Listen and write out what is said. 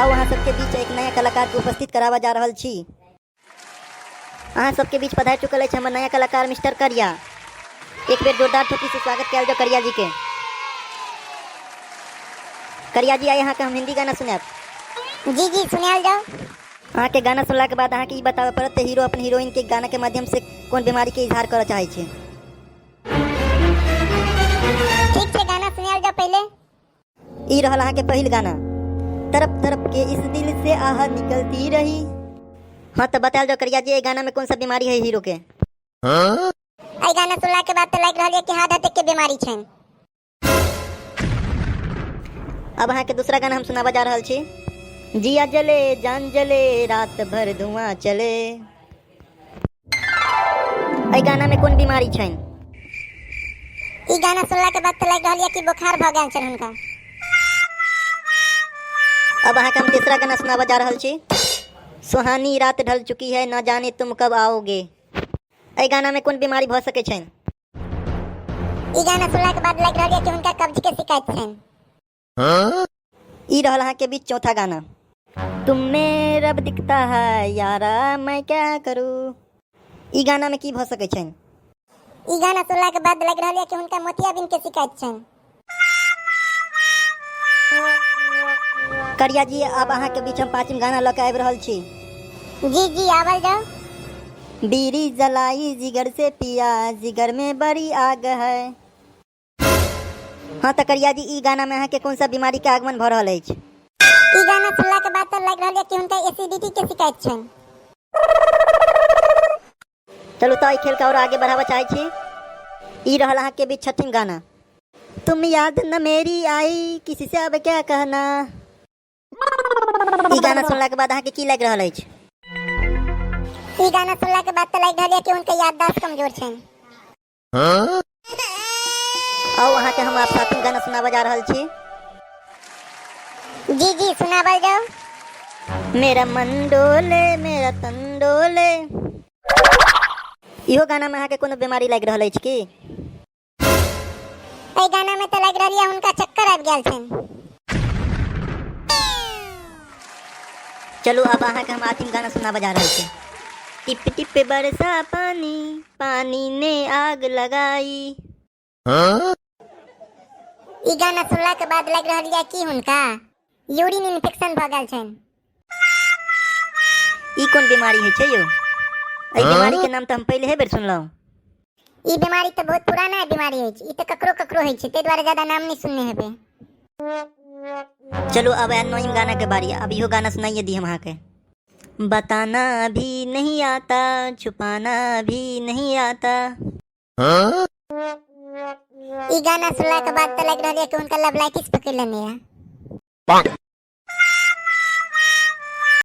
आउ अहाँ सबके बीच एक नया कलाकार के उपस्थित कराबऽ जा रहल छी। अहाँ सबके बीच पधारि चुकल अछि हमर नया कलाकार मिस्टर करिया। एक बेर जोरदार थोपड़ी से स्वागत कयल जाउ करिया जी के। करिया जी, आइ अहाँके हम हिंदी गाना सुनायब। जी जी, सुनायल जाउ। अहाँके गाना सुनलाके बाद अहाँके ई बताबऽ पड़त हीरो अपन हीरोइन के गाना के माध्यम से कोन बीमारी के इजहार करऽ चाहै छै। ठीक छै, गाना सुनायल जाउ पहिले। ई रहल अहाँके पहिल गाना। तड़प तड़प के इस दिल से आह निकलती रही। हाँ, तऽ बतायल जाउ करिया जी, एहि गाना में कौन सा बीमारी है हीरो के? एहि गाना सुनला के बाद तऽ लागि रहल यऽ कि हार्ट अटैक के बीमारी छनि। अब अहाँके दूसरा गाना हम सुनाबऽ जा रहल छी। जिया जले जान जले रात भर धुआं चले। एहि गाना में कोन बीमारी छनि? ई गाना सुनला के बाद तऽ लागि रहल यऽ कि बोखार भऽ गेल छनि हुनका। अब अहाँके हम तीसरा गाना सुनाबऽ जा रहल छी। सुहानी रात ढल चुकी है न जाने तुम कब आओगे। एहि गाना में कोन बीमारी भऽ सकै छनि? ई गाना सुनला के बाद लागि रहल यऽ कि हुनका कब्ज के शिकायत छनि। ई रहल अहाँके बीच चौथा गाना। तुम में रब दिखता है यारा मैं क्या करूँ। ई गाना में की भऽ सकै छनि? ई गाना सुनला के बाद लागि रहल यऽ कि हुनका मोतियाबिंद के शिकायत छनि। करिया जी, आब अहाँके बीच हम पाँचम गाना लऽ के आबि रहल छी। जी जी, आवल जाउ। बीड़ी जलाई जिगर से पिया जिगर में बड़ी आग है। हाँ, तऽ करिया जी, ई गाना में अहाँके कोन सा बीमारी के आगमन भऽ रहल अछि? ई गाना सुनला के बाद तऽ लागि रहल यऽ कि हुनका एसिडिटी के शिकायत छनि। चलू तऽ एहि खेलके आओर आगे बढ़ाबऽ चाहै छी। ई रहल अहाँके बीच छठिम गाना। तुम याद न मेरी आई किसी से अब क्या कहना। ई गाना सुनला के बाद अहाँके की लागि रहल अछि? ई गाना सुनला के बाद तऽ लागि रहल यऽ कि हुनकर याददाश्त कमजोर छनि। आउ अहाँके हम आब सातम गाना सुनाबऽ जा रहल छी। जी जी, सुनावल जाउ। मेरा मन डोले मेरा तन डोले। इहो गाना में अहाँके कोनो बीमारी लागि रहल अछि की? एहि गाना में तऽ लागि रहल यऽ हुनका चक्कर आबि गेल छनि। चलू, अब अहाँके हम आठम गाना सुनाबऽ जा रहल छी। टिप टिप बरसा पानी, पानी ने आग लगाई। ई गाना सुनला के बाद लागि रहल यऽ कि हुनका यूरिन इन्फेक्शन भऽ गेल छनि। ई कोन बीमारी होइ छै यौ? एहि बीमारी के नाम तऽ हम पहिले बेर सुनलहुँ। ई बीमारी तऽ बहुत पुराना बीमारी अछि, ई तऽ ककरो ककरो होइ छै, ताहि दुआरे ज्यादा नाम नहि सुनने हेबै। चलू, अब आयल नौइम गाना के बारी। अब इहो गाना सुनाइए दी हम अहाँके। बताना भी नहीं आता छुपाना भी नहीं आता। ई गाना सुनला के बाद तऽ लागि रहल यऽ कि हुनका लवलाइटिस पकड़ि लेने यऽ।